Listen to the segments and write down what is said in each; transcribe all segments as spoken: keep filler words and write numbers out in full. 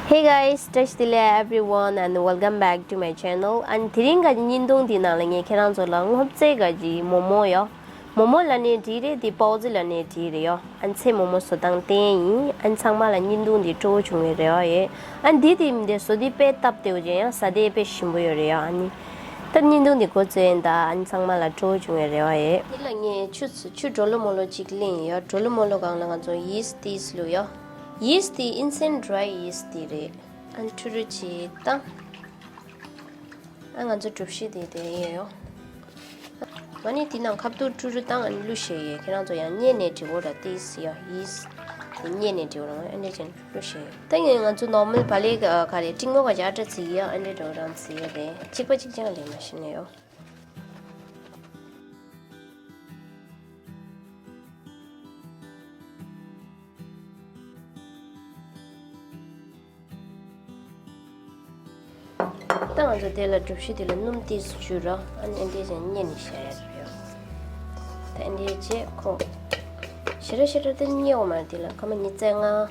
Hey guys, བཀྲ་ཤིས་བདེ་ལེགས་everyone and welcome back to my channel. ཨ་ནི་དེ་རིང་ག་ཅིག་བརྙན་ཐུང་འདི་ནང་ལ་ངས་ཁྱེད་རང་ཚོ་ལ་སྔོ་ཚལ་ག་ཅིག་མོག་མོག་ཡོད། མོག་མོག་ལབ་ནའི་འགྲིག་རེད། དེ་པའོ་ཙི་ལབ་ནའི་འགྲིག་རེད་ཡོད། ཨ་ནི་ཚལ་མོག་མོག་བཟོ་སྟངས་བསྟན་ཡིན། ཨ་ནི་ཚང་མ་ལ་བརྙན་ཐུང་འདི་སྤྲོ་བོ་བྱུང་བའི་རེ་བ་ཡོད། ཨ་ནི་འདི་དེ་མི་འདྲ་བཟོ་དུས་དཔེ་སྟབས་བདེ་བོ་ཅན་ཡང་ཟ་དུས་དཔེ་ཞིམ་པོ་ཡོད་རེད་ཡོད། ཨ་ནི་ད་བརྙན་ཐུང་འདི་འགོ་བཙུགས་ཡིན། ད་ཨ་ནི་ཚང་མ་ལ་སྤྲོ་བོ་བྱུང་བའི་རེ་བ་ཡོད། འདི་ལ་ངས་ཆུ་ཚ་ཆུ་གྲོ་ལོ་མོ་ལོ་ཅིག་བླུགས་ཡོད། གྲོ་ལོ་མོ་ལོ་སྒང་ལ་ང་ཚོ་ཡིས་ཏིས་བླུགས་ཡོད། ཡིས་ཏི་ཨིན་སེན་ཌི་རའི་ཡིས་ཏི་རེད། ཨ་ནི་ཕྲུ་རུ་ཅིག་བཏང་། ཨ་ང་ཚོ་གྲུ་བཞི་དེ་དེ་ཡོད་ཡོད། མ་ནི་དེ་ནང་ཁ་བཏུག་ཕྲུ་རུ་བཏང་། ཨ་ནི་བླུགས་བཞག་ཡོད། ཁྱེད་རང་ཚོ་ཡང་རྙེད་ནའི་འགྲིག་གོ་ར། ཏིས་ཡོད་ཡིས་ཏི་རྙེད་ནའི་འགྲིག་གོ་ར། ཨ་ནི་ཅན་བླུགས་བཞག་ཡོད། ད་ངས་ང་ཚོ་ནོར་མལ་བག་ལེབ་ག་རེ་ཀྲིག་མོ་ག་ཅིག་ཨ་ཏྲ་བརྫིས་ཡོད། ཨ་ནི་འགྲོ་རང་བརྫིས་ཡོད་རེད། གཅིག་པ་གཅིག་རྐྱང་ལས་མ་ཤེས་ནས་ཡོད། ད་ང་ཚོ་དེ་ལ་གྲུ་བཞི་དེ་ལ་སྣུམ་ཏིས་བཅུག་རོགས། ཨ་ནི་ཨེ་འདྲས་ཅན་བསྙལ་ནས་བཞག་ཡ་རེད་ཡོད། ད་ཨེ་འདྲས་བྱས་ཁོ་ཞེ་དྲག་ཞེ་དྲག་དེ་བསྙལ་བ་མ་རེད། དེ་ལ་སྐར་མ་ཉི་ཤུ་རྩ་ལྔ་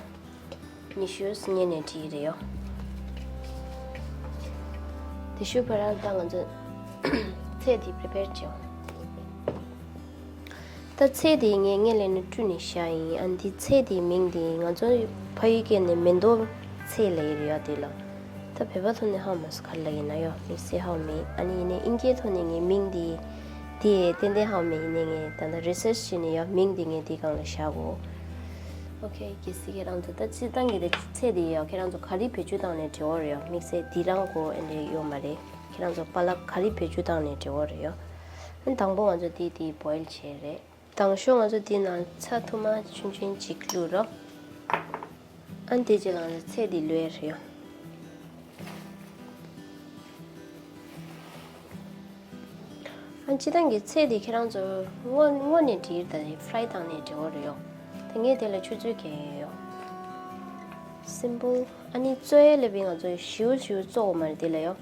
ཉི་ཤུ་བསྙལ་ནས་བྲིས་རེད་ཡོད། དེ་ཤུ་བར་ད་ང་ཚོ་ཚལ་དེ་པི་རི་པེར་བྱེད། ད་ཚལ་དེ་ངས་སྔོན་ལ་ནས་བཀྲུས་ནས་བཞག་ཡིན། ཨ་འདི་ཚལ་དེའི་མིང་དེ་ང་ཚོ་ཕ་ཡུལ་སྐད་ནས་མེ་ཏོག་ཚལ་ལབ་ཡོད་རེད་ཡ། དེ་ལ་ད་བོད་པ་ཐོག་ནས་ཧ་མ་སོ་ག་རེ་ལབ་ཡིན་ན་ཡོད། དམིགས་བསལ་ཧ་མེད། ཨ་ནི་ཡིན་ནའི་ཨིན་སྐད་ཐོག་ནས་ངས་མིང་དེ་དེ་ཏན་ཏན་ཧ་མེད། ཡིན་ནའི་ངས་ད་ལྟ་རི་སར་ཆི་བྱས་ནས་ཡ་མིང་དེ་ངས་དེ་སྒང་ལ་བཞག་གོ། ཨོ་ཁེ། གལ་སྲིད་ཁྱེད་རང་ཚོ་ད་སྤྱིར་བཏང་གི་དེ་ཚལ་དེ་ཡ་ཁྱེད་རང་ཚོ་ག་རེ་བེད་སྤྱོད་བཏང་ནས་བྲི་བ་རེད་ཡ། དམིགས་བསལ་དེ་རང་གོ་ཨེ་འདྲས་ཡོད་མ་རེད། ཁྱེད་རང་ཚོ་པ་ལགས་ག་རེ་བེད་སྤྱོད་བཏང་ནས་བྲི་བ་རེད་ཡ། ཨ་དང་པོ་ང་ཚོ་དེ་དེ་བོའིལ་བྱས་རེད། དང་ཤོས་ང་ཚོ་དེའི་ནང་ཚྭ་ཐུར་མ་ཆུང་ཆུང་ཅིག་བླུགས་རོགས། ཨ་ནི་དེ་རྗེས་ལ་ང་ཚོ་ཚལ་འདི་བླུགས་ཡ་རེད། ཨ་ནི་སྤྱིར་བཏང་གི་ཚལ་འདི་ཁྱེད་རང་ཚོ་སྔོ་སྔོ་ནས་བྲིས་དང་ཕ་རའི་བཏང་ནས་བྲི་བ་རེད་ཡོད། དེ་ངས་དེ་ལ་ཆུ་ཚོད་གྱོན་ཡོད་ཡོད། སིམ་པལ། ཨ་ནི་བཙོ་ཡ་ལབ་པའི་ང་ཚོ་ཞིའུ་ཞིའུ་བཙོ་བ་མ་རེད། དེ་ལ་ཡོད།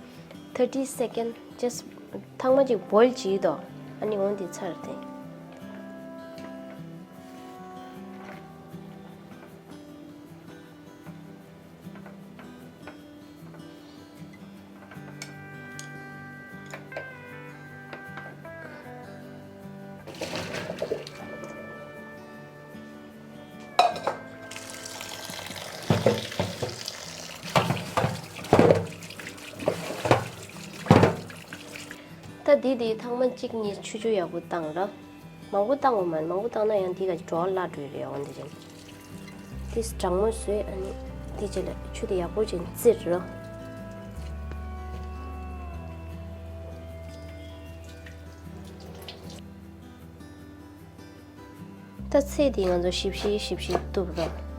thirty second just ཐང་མ་ཅིག་བོའིལ་བྱེད་དོ། ཨ་ནི་འོང་དེ་ཚར་ཏེ། ད་འདི་འདི་ཐང་མ་གཅིག་གཉིས་ཆུ་ཆུ་ཡག་པོ་བཏང་ར། མང་པོ་བཏང་བ་མ་རེད། མང་པོ་བཏང་ན་ཡང་འདི་ག་བྲོ་བ་བརླག་འགྲོ་ཡི་རེད། འོ་འདི་བཞིན་འདི་གྲང་མོ་བཟོས། ཨ་ནི་འདི་རྗེས་ལ་ཆུ་དེ་ཡག་པོ་ཅིག་བཙིར་ར། ད་ཚེ་འདི་ང་ཚོ་ཞིབ་ཞིབ་ཞིབ་ཞིབ་གཏུབ་རོགས།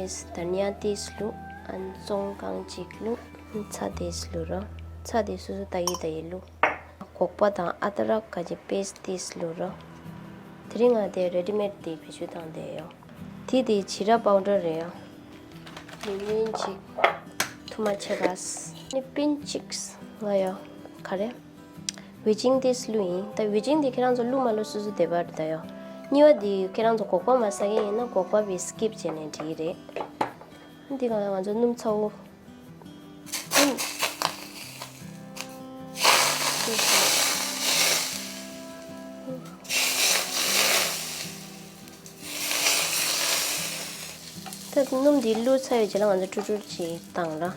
དེས་དར་ཉ་ཏིས་བླུགས། ཨན་བཙོང་རྐང་གཅིག་བླུགས། ཚྭ་དེས་བླུགས་རོ། ཚྭ་དེ་སོ་སོ་ཏག་གི་ཏག་གི་བླུགས། སྒོག་པ་དང་ཨ་ཏ་རག་ག་ཅི་པེས་ཏིས་བླུགས་རོ། དེ་རིང་ང་དེ་རེ་ཌི་མེཌ་དེ་བེད་སྤྱོད་བཏང་བསྡད་ཡོད། དེ་དེ་ཇི་ར་པའུ་ཌར་རེད་ཡ། མིན་མིན་ཅིག་ཐུ་མ་ཆེ་ག་ནི་པིན་ཅིག་ང་ཡ་ག་རེ། ཝེ་ཅིང་ཏིས་བླུགས་ཡིན། ད་ཝེ་ཅིང་དེ་ཁྱེད་རང་ཚོ་བླུགས་མ་བླུགས་སོ་སོ་དེ་པར་ད་ཡོད། གཉིས་པ་དེ་ཁྱེད་རང་ཚོ་སྒོག་པ་མ་ཟ་མཁན་ཡིན་ན་སྒོག་པ་བི་སི་ཀིབ་བྱས་ནས་འགྲིག་རེད། འདི་ག་ང་ཚོ་སྣུམ་ཚ་བོ། ད་སྣུམ་འདི་བླུགས་ཚར་བའི་རྗེས་ལ་ང་ཚོ་ཀྲུ་ཀྲུ་ཅིག་བཏང་ར།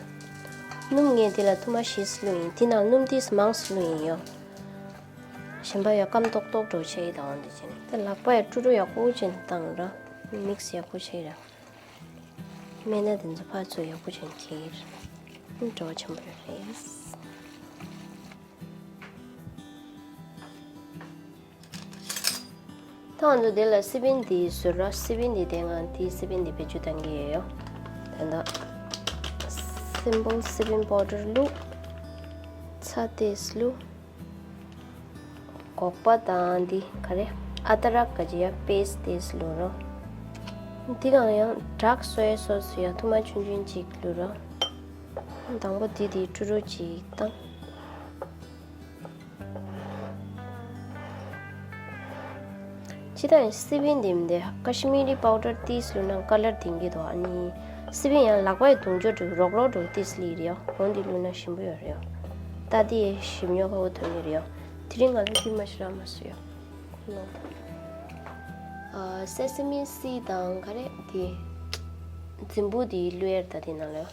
སྣུམ་ངས་འདི་ལ་ཐུར་མ་བཞི་བླུགས་ཡིན། འདི་ནང་སྣུམ་ཏིས་མང་བླུགས་ཡིན་ཡོ། གཞན་པ་ཡ་སྐམ་ཏོག་ཏོག་འགྲོ་ཆེ་ཡི་དང་འདི་བྱས་ནས། ད་ལག་པ་ཡ་ཀྲུ་ཀྲུ་ཡག་པོ་ཅིག་བཏང་ར། མིག་སི་ཡག་པོ་བྱས་ར། སྨན་སྣ་དེ་ཚོ་ཕར་ཚུར་ཡག་པོ་བྱས་ཁྱེར། བྲོ་བ་ཆེན་པོ་རེད། ད་ང་ཚོ་དེ་ལ་སི་པན་དེ་བཟོས་ར། སི་པན་དེ་དེ་ང་དེའི་སི་པན་དེ་བེད་སྤྱོད་གཏང་གི་ཡོད་ཡོ། ད་ལྟ་སིམ་པལ་སི་པན་པའུ་ཌར་བླུགས། ཚྭ་ཏོག་ཙམ་བླུགས། སྒོག་པ་དང་འདི་ག་རེ། ཨ་ད་རག་ག་ཅི་ཡ་པེ་སི་ཏོག་ཙམ་བླུགས་རོ། འདི་གང་ཡང་dark soy sauce ཡ་ཐུར་མ་ཆུང་ཆུང་ཅིག་བླུགས་རོ། དང་པོ་འདི་འདི་ཀྲུ་རུ་ཅིག་བཏང་། ཅི་ལྟར་སི་པན་འདི་མི་འདི་ཀ་ཤི་མི་རི་པའུ་ཌར་ཏོག་ཙམ་བླུགས་ན་ཀ་ལར་ལྡན་གྱི་འདུག་ཨ་ནི་སི་པན་ཡང་ལག་པའི་དུང་ཕྱུར་དུ་རོག་རོག་འགྲོ་ཏོག་ཙམ་སླེབས་རེད་ཡ། འོ་འདི་བླུགས་ན་ཞིམ་པོ་ཡོད་རེད་ཡ། ད་འདི་ཞིམ་ཉོ་ཁ་བོ་ཐོན་གྱི་རེད་ཡ། དེ་རིང་ང་ལ་འདི་མ་ཤི་ར་མ་སུ་ཡ། ཨ་སེ་སི་མི་སི་དང་ག་རེ་དེ་རྫིང་བུ་དེ་བླུགས་ཡར་ད་དེ་ནང་ལ།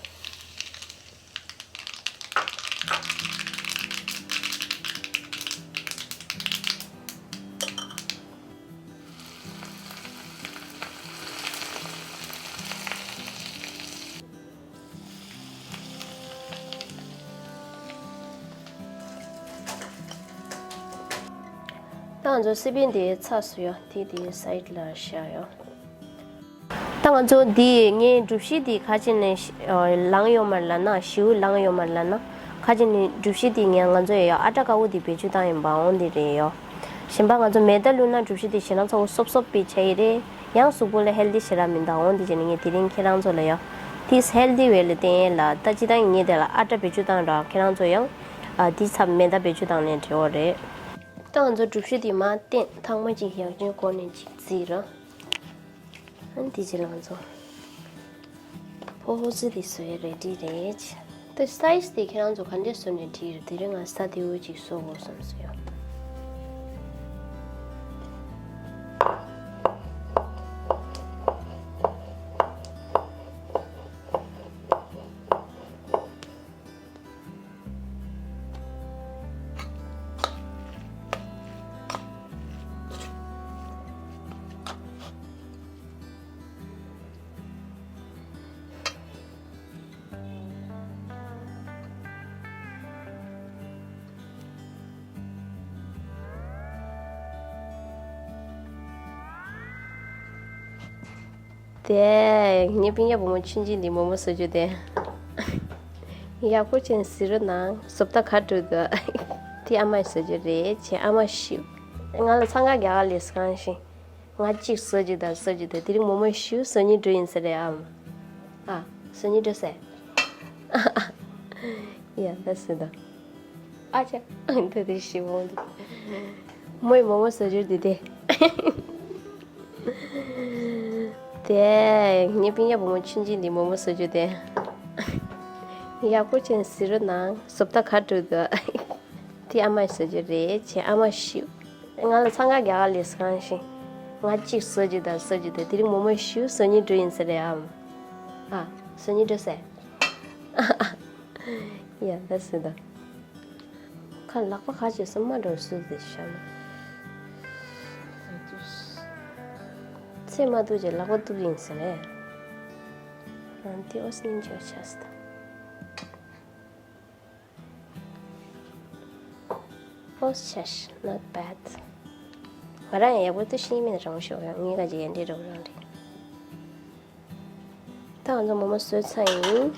ད་ང་ཚོ་སི་པན་དེ་ཚ་སུ་ཡོ་དེ་དེ་སའིད་ལ་བཞག་ཡོ། ད་ང་ཚོ་འདི་ངའི་གྲུ་བཞི་འདི་ཁ་ཅིག་ནས་ལངས་ཡོད་མ་རེད་ལབ་ན་ཞིའུ་ལངས་ཡོད་མ་རེད་ལབ་ན། ཁ་ཅིག་ནས་གྲུ་བཞི་འདི་ངས་ང་ཚོ་ཡ་ཨ་ཏྲ་དཀར་པོ་འདི་བེད་སྤྱོད་བཏང་ཡིན་པ་འོང་འདི་རེད་ཡོ། གཞན་པ་ང་ཚོ་མེ་ད་བླུགས་ན་གྲུ་བཞི་འདི་ཞེ་ན་ཚ་བོ་སོབ་སོབ་པའི་ཆ་ཡི་རེད། ཡང་གཟུགས་པོ་ལ་ཧེལ་དི་ཞེ་ར་མི་འདུག་འོང་འདི་བྱས་ནས་ངས་དེ་རིང་ཁྱེད་རང་ཚོ་ལ་ཡ་ཏིས་ཧེལ་དི་བས་ལ་བསྟན་ཡས་ལ་ད་ཅི་ད་ངས་དེ་ལ་ཨ་ཏྲ་བེད་སྤྱོད་བཏང་ར་ཁྱེད་རང་ཚོ་ཡང་ཨ་འདི་ཚབ་མེ་ད་བེད་སྤྱོད་བཏང་ནས་འབྲེལ་བ་རེད། ད་ང་ཚོ་གྲུ་བཞི་འདི་མ་བསྟན་ཐང་མ་ཅིག་ཡག་ཅན་སྐོར་ནས་ཅིག་བརྩིས་ར། ཨ་ནི་དེ་རྗེས་ལ་ང་ཚོ་ཕོ་ཧོ་ཙི་དེ་བཟོ་ཡ་རེ་ཌི་རེད། ད་སའི་ཛི་དེ་ཁྱེད་རང་ཚོ་ག་འདྲས་བཟོ་ནས་བྲིས་རེད། དེ་རིང་ང་ས་དེ་འུ་ཅིག་བཟོ་དགོས་བསམ་སོང་ཡ། དེ་ངའི་སྤུན་ཀྱག་བུ་མོ་ཆུང་ཆུང་འདི་མོག་མོག་བཟོ་རྒྱུ་དེ། ཡག་པོ་ཅན་ཟེར་རོ་ན་བཟོ་ལྟ་ག་འགྲོ་འདུག་དེ་ཨ་མས་བཟོ་རྒྱུ་རེད་ཅེས་ཨ་མ་ཞུ། ང་ལ་འཚང་ཁ་རྒྱག་ག་ལས་གང་ཞིག་ང་གཅིག་བཟོ་རྒྱུ་དང་བཟོ་རྒྱུ་དང་དེ་རིང་མོག་མོག་ཞུ་བཟོ་སྙིང་འདོད་ཡིན་ཟེར་རེད་ཨ་མ། ཨ་བཟོ་སྙིང་འདོད་ཟེར། ཡ་ད་ཟེར་ད། ཨ་ཅག་ད་དེ་ཞིག་འོང་འདུག་མོས་མོག་མོག་བཟོ་རྒྱུ་འདི་དེ། དེ་ངའི་སྤུན་ཀྱག་བུ་མོ་ཆུང་ཆུང་འདི་མོག་མོག་བཟོ་རྒྱུ་དེ། ཡག་པོ་ཅན་ཟེར་རོ་ན་བཟོ་ལྟ་ག་འགྲོ་འདུག་དེ་ཨ་མས་བཟོ་རྒྱུ་རེད་ཅེས་ཨ་མ་ཞུ། ང་ལ་འཚང་ཁ་རྒྱག་ག་ལས་གང་ཞིག་ང་གཅིག་བཟོ་རྒྱུ་དང་བཟོ་རྒྱུ་དང་དེ་རིང་མོག་མོག་ཞུ་བཟོ་སྙིང་འདོད་ཡིན་ཟེར་རེད་ཨ་མ། ཨ་བཟོ་སྙིང་འདོད་ཟེར། ཡ་ད་ཟེར་ད། ཁ་ལག་པ་ཁ་ཅིག་སུ་མ་འགྲོ་སུ་དེ་ཤ་ན། ཚེ་མ་ཐུག་ཅེས་ལག་པ་གཏུབ་ཡིན་ཟེར་རེད། ཨ་འདི་ཨོ་སྙིང་རྗེ་བོ་ཆགས་སོང་། ཨོ་ཆ་ཤ་not bad། ང་རང་ཡག་པོ་ཏུ་ཤེས་མིན་རང་ཤོག་ཡང་ངའི་ཁ་ཅིག་ཡན་འདྲེ་རོགས་རང་རེད། ད་ང་ཚོ་མོག་མོག་བཟོས་ཚར་ཡིན།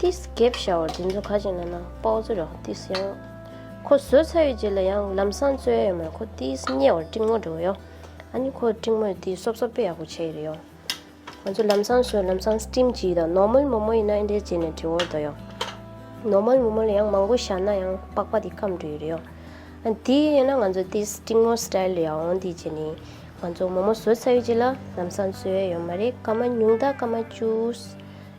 ཏིས་གེབ་ཤ་བར་དེ་ཚོ་ཁ་ཅིག་ན་ན་པའོ་ཙི་རོ་ཏིས་ཡང་། ཁོ་བཟོས་ཚར་ཡོད་རྗེས་ལ་ཡང་ལམ་སང་བཙོས་ཡོད་མ་རེད། ཁོ་ཏིས་མཉེ་བར་ཏིང་མོ་འགྲོ་ཡོ། ཨ་ནི་ཁོ་ཏིང་མོ་ཏིས་སོབ་སོབ་པེ་ཡག་པོ་ཆེ་ཡོད་རེད་ཡོ། ང་ཚོ་ལམ་སང་བཟོས་ལམ་སང་སི་ཊིམ་བྱས་དང་ནོར་མལ་མོག་མོག་ཡིན་ན་ཨེ་འདྲས་བྱས་ནས་འབྲི་འོར་དོ་ཡོ། ནོར་མལ་མོག་མོག་ལ་ཡང་མང་པོ་བཞག་ན་ཡང་པགས་པ་དེ་སྐམ་འགྲོ་ཡི་རེད་ཡོ། ཨ་དེ་ཡིན་ན་ང་ཚོ་དེ་སི་ཊིང་མོ་སི་ཊལ་ལ་ཡང་འོང་དེ་བྱས་ནས། ང་ཚོ་མོག་མོག་བཟོས་ཚར་ཡོད་ཅིག་ལ་ལམ་སང་བཟོས་ཡོད་མ་རེད། སྐར་མ་ཉུང་མཐའ་སྐར་མ་བཅུ་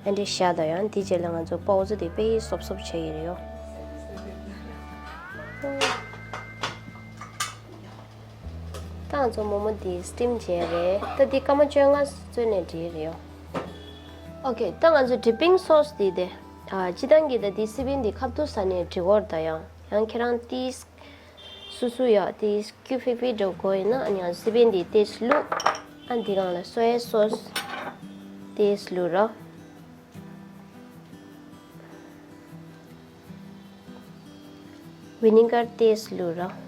ཨེ་འདྲས་བཞག་དང་ཡང་དེ་རྗེས་ལ་ང་ཚོ་པའོ་ཙི་དེ་དཔེ་སོབ་སོབ་བྱས་ཡོད་རེད་ཡོ། ད་ང་ཚོ་མོག་མོག་དེ་སི་ཊིམ་བྱས་རེད། ད་དེ་སྐར་མ་བཅོ་ལྔ་བཙོས་ནས་བྲིས་རེད་ཡོ། ཨོ་ཁེ་ད་ང་ཚོ་ཌི་པིང་སོ་སི་དེ་དེ་ཨ་སྤྱི་བཏང་གི་ད་དེ་སི་པན་དེ་ཁ་ཐུག་ཟ་ནས་བྲི་འོར་དང་ཡང་ཡང་ཁྱེད་རང་དེ། སུ་སུ་ཡོད་དེ་སྐྱུ་ཕིག་ཕིག་འགྲོ་དགོས་ཡིན་ན་ཨ་ནི་ང་ཚོ་སི་པན་དེ་ཏོག་ཙམ་བླུགས། ཨ་འདི་སྒང་ལ་སོ་ཡ་སོ་སི་ཏོག་ཙམ་བླུགས་རོགས། ཝི་ནི་གར་ཏོག་ཙམ་བླུགས་རོགས།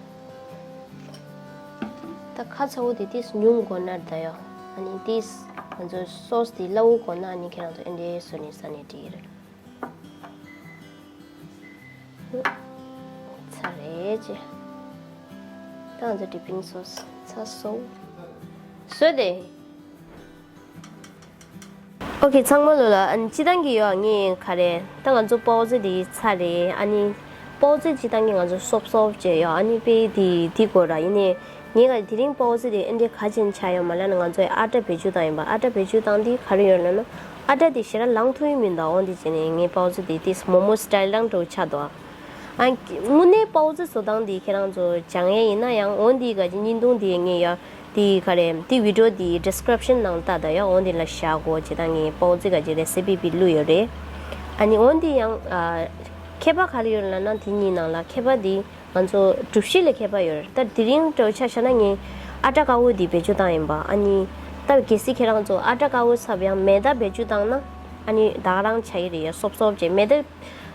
ད་ཁ་ཚ་བོ་དེ་ཏོག་ཙམ་ཉུང་དགོས་ན་ད་ཡོད། ཨ་ནི་ཏོག་ཙམ་ང་ཚོ་སོ་སི་དེ་སླ་བོ་དགོས་ན་ཨ་ནི་ཁྱེད་རང་ཚོ་ཨེ་འདྲའི་བཟོས་ནས་ཟ་ནས་འགྲིག་གི་རེད། རེད་ཅེ། ད་ང་ཚོ་dipping sauce་ཚ་སོ། བཟོས་ཏེ། ཨོ་ཁེ། ཚང་མ་ལོ་ལ་ཨ་ནི་སྤྱི་བཏང་གི་ཡོ་ངས་ག་རེ། ད་ང་ཚོ་པའོ་ཙི་དེ་ཚ་རེད། ཨ་ནི་པའོ་ཙི་སྤྱི་བཏང་གི་ང་ཚོ་སོབ་སོབ་བྱས་ཡོ། ཨ་ནི་པེ་དེ་དེ་གོ་ར་ཡིན་ནས། ངས་ག་དེ་རིང་པའོ་ཙི་དེ་ཨེ་འདྲས་ག་ཅན་ཆ་ཡོད་མ་ལ་ན། ང་ཚོས་ཨ་ཏྲ་བེད་སྤྱོད་བཏང་ཡིན་པ། ཨ་ཏྲ་བེད་སྤྱོད་བཏང་དེ་ག་རེ་ཡོད་ལ་ན། ཨ་ཏྲ་དེ་ཞེ་དྲག་ལངས་ཐུབ་ཡིན་མིན་ད། འོན་དེ་བྱས་ནས་ངས་པའོ་ཙི་དེ་དེ་མོ་མོ་སི་ཊའིལ་རང་འགྲོ་ཆགས་འདུག་ཨ། ཨ་དངོས་གནས་པའོ་ཙི་བཟོ་སྟངས་འདི་ཁྱེད་རང་ཚོ་སྦྱང་ཡས་ཡིན་ན་ཡང་འོ་འདི་ག་ཅི་བརྙན་ཐུང་འདི་ངས་ཡ་འདི་ག་རེ་འདི་བི་ཌིའོ་འདི་ཌི་སི་ཀི་རིབ་ཤན་ནང་ལྟ་ད་ཡ། འོ་འདི་ལ་བཞག་གོ་ཇི་ལྟར་ངས་པའོ་ཙི་ག་ཅི་རེ་སི་པི་བི་བླུགས་ཡོད་རེད། ཨ་ནི་འོ་འདི་ཡང་ཨ་ཁྱད་པར་ག་རེ་ཡོད་ལབ་ན་འདི་གཉིས་ནང་ལ་ཁྱད་པར་འདི་ང་ཚོ་གྲུབ་གཞི་ལ་ཁྱད་པར་ཡོད་རེད། ད་དེ་རིང་འདྲ་བོ་ཆ་བཞག་ན་ངས་ཨ་ཏྲ་དཀར་པོ་འདི་བེད་སྤྱོད་བཏང་ཡིན་པ། ཨ་ནི་ད་གལ་སྲིད་ཁྱེད་རང་ཚོ་ཨ་ཏྲ་དཀར་པོ་ཚབ་ཡང་མེ་ད་བེད་སྤྱོད་བཏང་ན་ཨ་ནི་ད་ག་རང་ཆ་ཡི་རེད་ཡ། སོབ་སོབ་བྱས་མེ་ད་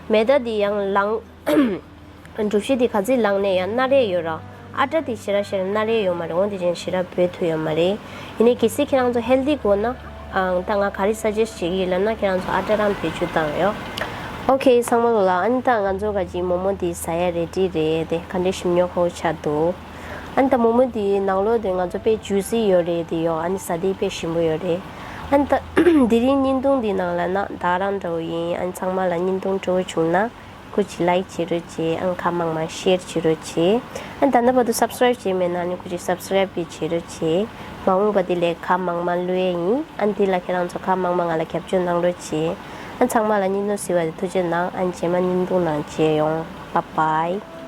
མེ་ད་འདི་ཡང་ལངས། གྲུབ་གཞི་དེ་ག་ཚོད་ལངས་ནས་ཡང་སྣ་རལ་ཡོད་ར། ཨ་ཏྲ་དེ་ཞེ་དྲག་ཞེ་དྲག་སྣ་རལ་ཡོད་མ་རེད། འོན་ཏེ་ཅན་ཞེ་དྲག་བོད་ཐུབ་ཡོད་མ་རེད། ཡིན་ནའི་གལ་སྲིད་ཁྱེད་རང་ཚོ་ཧེལ་ཐི་དགོས་ན། ཨང་ད་ང་ག་རེ་སཱ་ཇེ་སི་ཊི་བྱེད་ཀྱི་ཡིན་ལབ་ན་ཁྱེད་རང་ཚོ་ཨ་ཏྲ་རང་བེད་སྤྱོད་བཏང་ཡོད། ཨོ་ཁེ། ཚང་མ་ལོ་ལ་ཨ་ནི་ད་ང་ཚོ་ག་ཅི་མོ་མོ་དེ་ཟ་ཡ་རེ་ཌི་རེད་དེ། ག་འདྲའི་ཞིམ་ཉོ་ཁོ་ཆགས་འདུག་ཨ་ནི་ད་མོ་མོ་དེ་ནང་ལོགས་དེ་ང་ཚོ་དཔེ་ཇུ་སི་ཡོད་རེད་དེ་ཡོ། ཨ་ནི་ཟ་དེ་དཔེ་ཞིམ་པོ་ཡོད་རེད། ཨ་ནི་ད་དེ་རིང་བརྙན་ཐུང་དེ་ནང་ལ་ན་ད་རང་འདྲ་བོ་ཡིན། ཨ་ནི་ཚང་མ་ལ་བརྙན་ཐུང་སྤྲོ་བོ་བྱུང་ན། སྐུ་མཁྱེན་ལའིཀ་བྱེད་རོགས་བྱེད། ཨང་ཁ་མང་མང་ཤེར་བྱེད་རོགས་བྱེད། ཨ་ད་ལྟ་བར་དུ་སབ་སི་ཀ་རའིབ་བྱས་མེད་ན་ནི་སྐུ་མཁྱེན་སབ་སི་ཀ་རའིབ་བྱེད་རོགས་བྱེད། མ་འོངས་པ་དེ་ལས་ཁ་མང་མང་བླུག་ཡས་ཡིན། ཨ་འདི་ལ་ཁྱེད་རང་ཚོ་ཁ་མང་མང་ང་ལ་རྒྱབ་སྐྱོར་གནང་རོགས་བྱེད། ཨ་ཚང་མ་ལ་བརྙན་ཐུང་གཟིགས་པ་དེ་ཐུགས་རྗེ་གནང་། ཨ་རྗེས་མ་བརྙན་ཐུང་ནང་མཇལ་ཡོང་། Bye bye།